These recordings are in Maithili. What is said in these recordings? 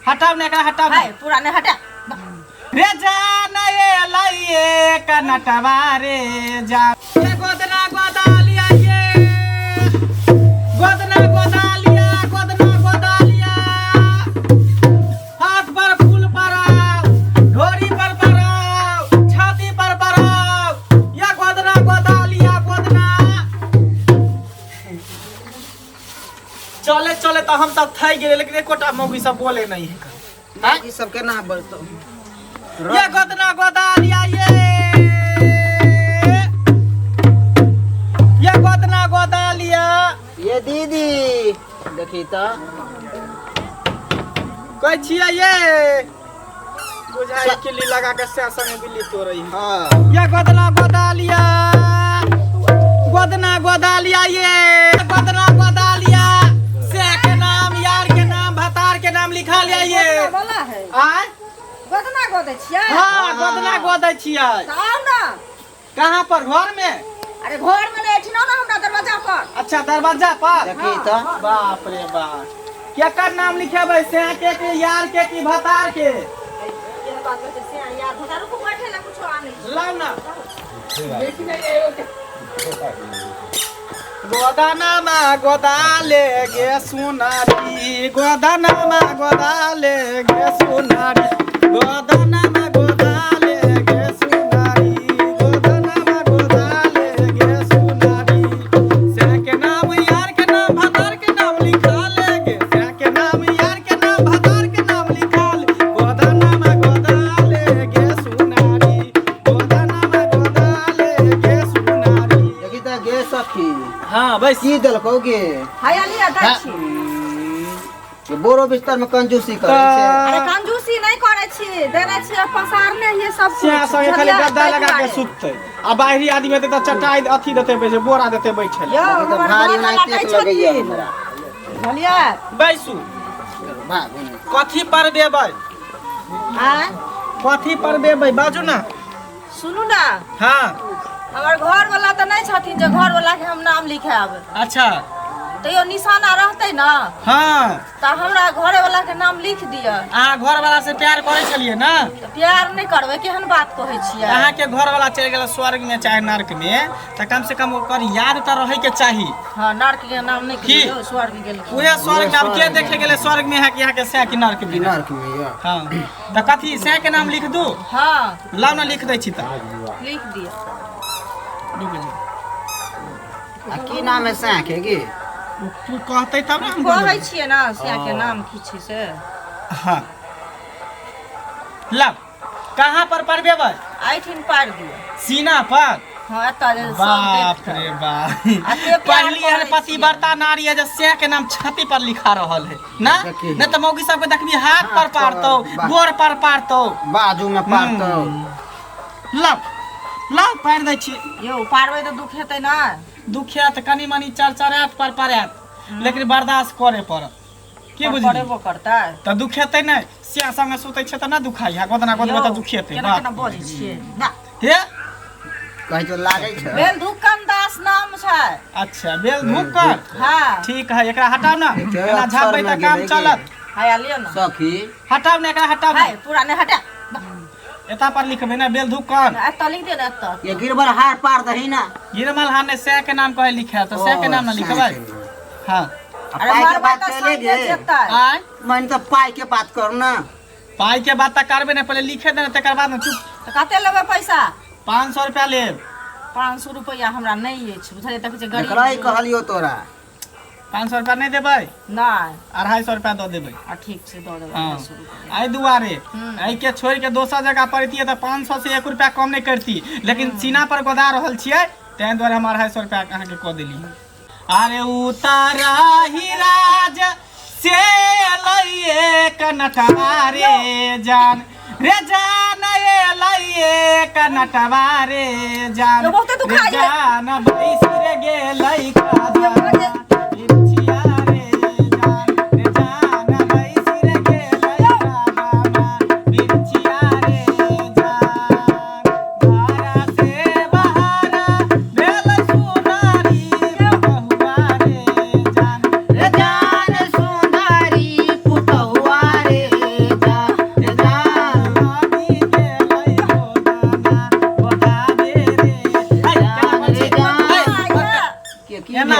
हटाउ ने एकरा हटाउ ने। है पूरा नहि हटा। रे जान ये लाइए कनटवा रे जा ये गोदना गोदालिया ये गोदना गोदालिया गोदना गोदालिया हाथ पर फूल पराव ढोरी पर पराव छाती पर पराव या गोदना गोदालिया गोदना। चले चले तो हम सब थक गेले लेकिन एकोटा मौगी सब बोले नहीं है। हैं? ई सब केना बोलतो? ये गोदना गोदालिया ये गोदना गोदालिया। ये दीदी देखी तो कहै छियै ये बुझाइ किल्ली लगा के से संगे बिल्ली तोड़ै है। हाँ। ये गोदना गोदालिया गोदना गोदालिया ये गोदना गोदालिया से के नाम यार के नाम भतार के नाम लिखा लिया ये। गोदना वाला है। आय? गोदना गोदै छियै? हाँ गोदना गोदै छियै। तऽ आउ ने। कहाँ पर घर में? अरे घर में नहीं एठिना ना हमरा दरवाजा पर। अच्छा दरवाजा पर। देखी तो। बाप रे बाप केकर नाम लिखेबै से के कि यार के कि भतार के? केहन बात कहै छै से यार भतार रुकू बैठे ला कुछो आनै छी। लाउ ना। गोदाना गोदाले गे सोनारी गोदाना गोदाले गे सोनारी गोदाना गोदाले गे सोनारी गोदाना गोदाले गे सोनारी से के नाम यार के नाम भतार के नाम लिखा ले गे से के नाम यार के नाम भतार के नाम लिखा ले गोदाना गोदाले गे सोनारी गोदाना गोदाले गे सोनारी। देखी तो गे सखी। हाँ बस। की देलकौ गे? हैया लिअ दै छी। ये बोरो बिस्तर में कंजूसी करै छै। अरे कंजूसी नहीं करै छी देने छी पसारने हियै सब कुछ। सिया संगे खाली बुझलियै? गद्दा लगा के ताहि दुआरे। सुततै आ बाहरी आदमी हेतै तऽ चटाई अथी देतै बैसे बोरा देतै बैठे लए। यौ देखी तो हमर भारी घर वाला नाइते दै लगैया छथिन। हमरा। बुझलियै? बैसू। भाग ओने। कथी पर देबै? आँय? कथी पर देबै बाजू ना। सुनू ना। हाँ। हमर घर वाला तऽ नहि छथिन जे घर वाला के हम नाम लिखायब। अच्छा। तैयो निशाना रहतै ना। हाँ। तऽ हमरा घरे वाला के नाम लिख दिअ। अहाँ घर वाला से प्यार करै छलियै ना? तऽ प्यार नहि करबै केहन बात कहै छियै? अहाँ के घर वाला चलि गेल स्वर्ग में चाहे नर्क में तऽ कम से कम ओकर याद तऽ रहै के चाही। हाँ नर्क के नाम नहि की? कहियौ स्वर्ग गेल। उहे स्वर्ग में आब के देखे गेलै स्वर्ग में है कि अहाँ के सैह कि नर्क में? नर्क में या। हाँ तऽ कथी सैह के नाम लिख दू? हाँ। लाउ ना लिख दै छी तऽ। लिख दिअ। रुक जाउ। आ की नाम है सैह के गे? तू कहतै तब ने हम कहै बोलबै। छियै ना सैह के नाम की छै से। हाँ लाउ कहाँ पर पढ़बेबै? एहिठिन पारि दिअ। सीना पर? हाँ एतऽ जे सब बाप देखतै। रे बाप आ ते प्यार पहली एहन करै छियै। पतिव्रता नारी है जे सैह के नाम छाती पर लिखा रहल है ना? देखी। नहीं तऽ मौगी सबके देखबी हाथ पर हाथ पर, पारतौ बाह। गोर पर पारतौ बाजू में पारतौ। लाउ लाउ पारि दै छी। यौ पारबै तऽ दुख हेतै ना? दुखिया तऽ कनि मनि चरचरायत पर परायत लेकिन बर्दाश्त करे पड़त। की बुझली? पड़ेबो करतै। तऽ दुखेतै नहि सिया संगे सुतै छै तऽ नहि दुखाइ है गोदना गोदबै तऽ यौ, दुखेतै। केना बाप केना बजै छियै ना? हे कहै छौ लागै छै। बेल धुक्कन दास नाम छै। अच्छा बेल धुक्कन। हाँ। ठीक है एकरा हटाउ ना देखियौ, एना झापबै अक्षरमे तऽ काम गेलै गे। चलत। हैया लिअ ना। सखी। हटाउ ना एकरा हटाउ ना। है पूरा नहि हटा। एता पर लिखबै ना बेल धुक्कन। एतऽ लिख दिअ ने एतऽ। ये गिरबर हार पार दही ना। गिरमल हार ने सैह के नाम कहे लिखे तऽ सैह के नाम ना ओ, लिखबै। सैह के नाम। हाँ। आ अरे पाइ के मरबै बात तऽ कैले संगे गे? जेतै। आय? मैंने तो पाइ के बात करू ना। पाइ के बात तऽ करबै ने पहिले लिखे देने तकर बाद ने चुप। तऽ कते लेबै पैसा? 500 रुपया लेब। 500 रुपया हमरा नहि अछि बुझलियै देखै छियै गरीब। देखलही कहलियौ तोरा। 500 रुपया नहि देबै? नहि। 250 रुपया दऽ देबै। आ ठीक छै दऽ देबै हाँ। 250 रुपया। एहि दुआरे एहिके छोड़ि के दोसर जगह पड़तियै तऽ 500 से 1 रुपया कम नहि करती लेकिन सीना पर गोदा रहल छियै ताहि दुआरे हम 250 रुपया अहाँके कऽ देली। अरे उतारा ही राज से लइए कनटवा रे जान रे जान ये लइए कनटवा रे जान यो बहुते रे दुखाइ है। जान बैस रे गेलै काजा बिछिया रे जान रे जान बैस रे गेलै काजा बिछिया रे जान धारा से बहारा भेल सुनारी बहुआ रे जान रे जान सुनारी पुतहुआ रे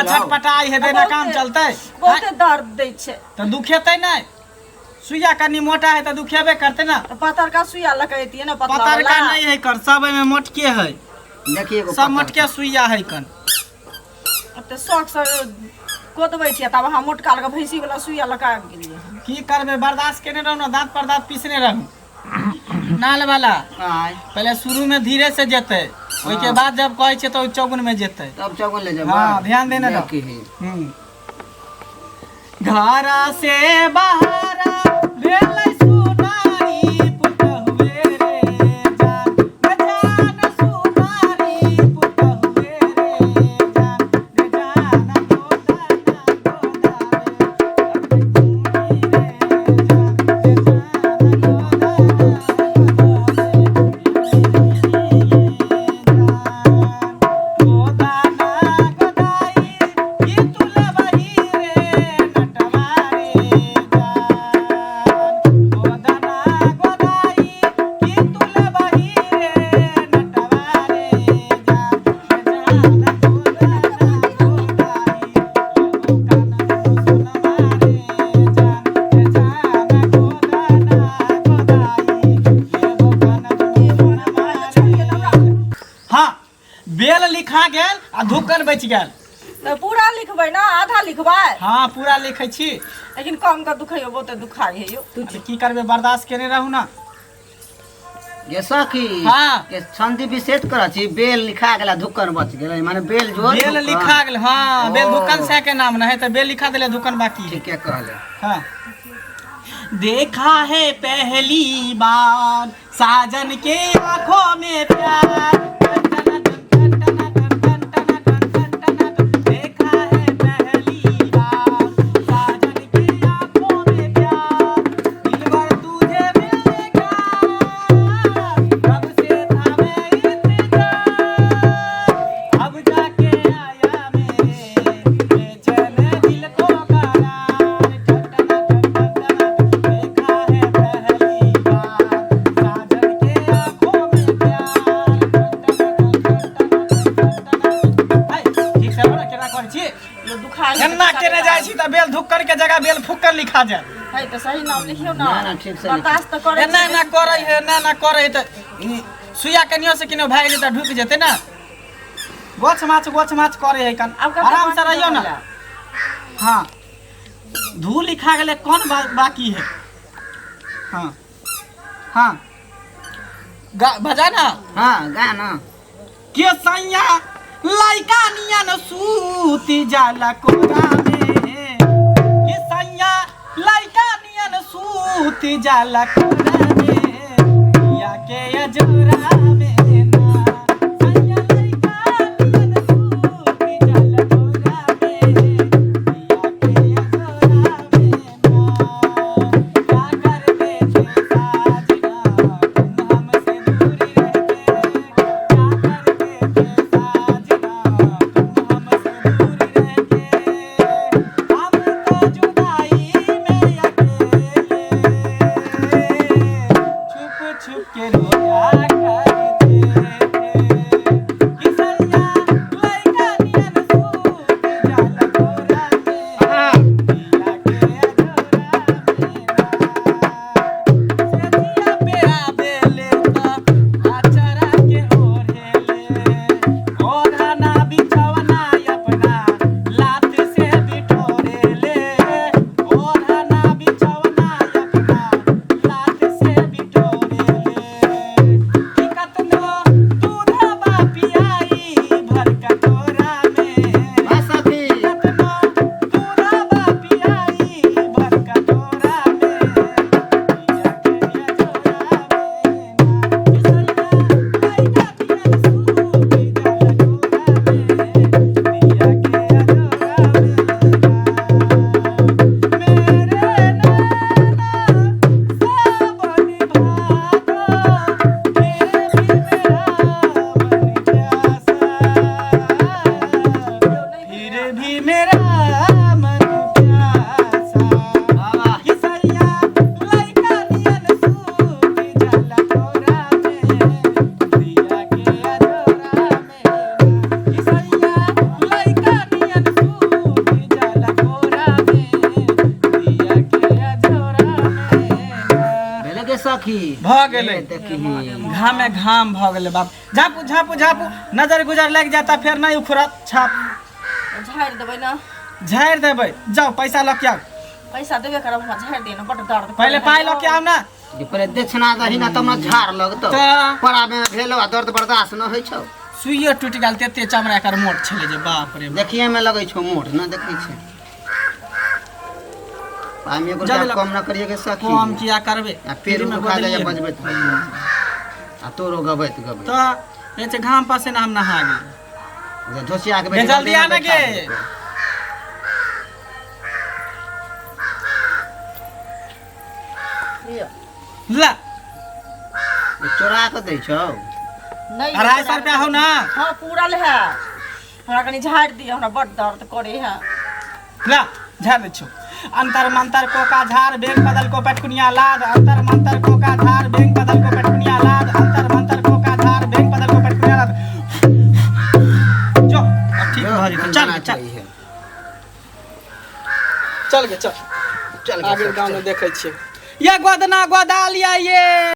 छटपटाइ हेतै ना काम चलतै। बहुते दर्द दै छै। तऽ दुखेतै नहि? सुइया कनि मोटा है तऽ दुखेबे करतै ना। तऽ पतरका सुइया लऽ कऽ एतियै ने, पतला पतरका वाला। नहि है कर, सब एहिमे मोटके है। देखिए एगो सब पत्थर। मोटके सुइया है कन। अब तऽ शौक से कोदबै छियै, तब अहाँ मोटका लऽ कऽ भैंसी वाला सुइया लऽ कऽ आबि गेलियै। की करबै, बर्दाश्त केने रहू ने, दाँत पर दाँत पीसने रहू। नाल वाला। आय। पहले शुरू में धीरे से जेतै, ओहिके बाद जब कहै छै तऽ चौगुन में जेतै। तब चौगुन ले जेबै। हाँ, ध्यान देने रहो। देखी। घर से बाहर भेलै सुनारी पुतहुए रे जान, रे जान सुनारी पुतहुए रे जान, रे जान गोदाना गोदावे रे जान, रे जान गोदाना गोदावे गोदाना गोदाई की तुलबही रे नटवारे जान, गोदाना गोदाई की तुलबही रे नटवारे जान, रे जान गोदाना गोदाई लेबो कान सोनवा रे जान, रे जान गोदाना गोदाई लेबो कान सोनवा रे। हाँ, बेल लिखा गेल आ धुक्कन बचि गेल। तऽ पूरा लिखबै ने, आधा लिखबै? हाँ, पूरा लिखै छी। लेकिन कम के दुखैयो, बहुते दुखाइ है यौ। अरे की करबै, बर्दाश्त केने रहू ना। गे सखी। हाँ। के संधि विशेष करै छी, बेल लिखा गेला धुक्कन बच गेलै, माने बेल जोड़ बेल धुक्कन। लिखा गेल, हाँ, बेल ओ। धुक्कन से के नाम न है तऽ बेल लिखा देले, धुक्कन बाकी है। ठीके कहले। हाँ, देखा है पहली बार साजन के आंखों में प्यार, देखा है पहली बार साजन के आंखों में प्यार, दिलबर तुझे मिलने का कब से था मैं इंतजार, अब जाके आया मेरे बेचैन दिल को करार, देखा है पहली बार साजन के आंखों में प्यार। ठीक से बोलो, केना कहै छी? यो दुखाइ है। एना केने जाइ छी तऽ बेल धुक्कन के जगह बेल फुक्कन लिखा जाय। है तऽ सही नाम लिखियौ ने। ना, ना, ठीक से लिखियौ। बर्दाश्त तऽ करै एना छी। एना करै है, एना एना करै है तऽ ई सुइया कनियो से कनियो भए गेलै तऽ ढुकि जेतै ने। गोछ माछ गोछ माछ करे है कन। आब कते आराम से बाकी रहियो ना। रहलै? हाँ, धू लिखा गेलै, कोन बाकी है? हाँ हाँ, गा बजा ना। हाँ, गा ना। के सैया लइका नियन सूती जाला कोरा में, के सैया लइका नियन सूती जाला कोरा में, पिया के अजोरा में ना, सैया लइका नियन सूती जाला कोरा में, पिया के अजोरा में ना, क्या करते थे साजना तुम हमसे दूरी रहते, क्या करते थे साजना तुम हमसे दूरी रहते, हम तो जुदाई में अकेले छुप छुप के रोया करते। सखी। भऽ गेलै। ए, देखही। घामे घाम भऽ गेलै बाप। झापू झापू झापू, नजर गुजर लागि जाता, फेर नहि उखड़त छाप। झाड़ि देबै ने? झाड़ि देबै, जाउ पैसा लऽ के आउ। पैसा देबे करब, हमरा झाड़ि दे ने, बड्ड दर्द। पहिले पाइ लऽ के आउ ने। जे पहिले दक्षिणा दही ने तब ने झाड़ लगतौ। तऽ पड़ा में भेलो आ दर्द बर्दाश्त न होइ छौ। सुइयो टूटि गेल, तेते चमड़ा एकर मोट छलै जे बाप रे बाप। देखिए में लगै छौ मोट न, देखै छै पाइ में एको जा रुपया देलक। कम न करिए के सखी। कम किया करबै? आ पेड़ फ्रीमे दुखा जाइए गोदलियै। बजबैत बजबैत आ तोरो गबैत गबैत। तऽ जे छै घाम पसीना हम नहा गेलियै। जे झोसिया के गे जल्दी आ ने गे। लिअ। ला। चोरा के दै छौ? नहि। 250 रुपया हौ ना? हाँ, पूरल है। हमरा कनि झाड़ि दिअ, हमरा बड्ड दर्द करे है। ला, झाड़ दै छियौ। अंतर मंतर कोका झाड़, बेंग बदल को पटकुनिया लाद। अंतर मंतर कोका झाड़, बेंग बदल को पटकुनिया लाद। अंतर मंतर कोका झाड़, बेंग बदल को पटकुनिया लाद। जो अब ठीक भऽ जेतौ। चल चल चल गे, चल। चल आगे गाँव में देखै छियै ये गोदना गोदालिया ये।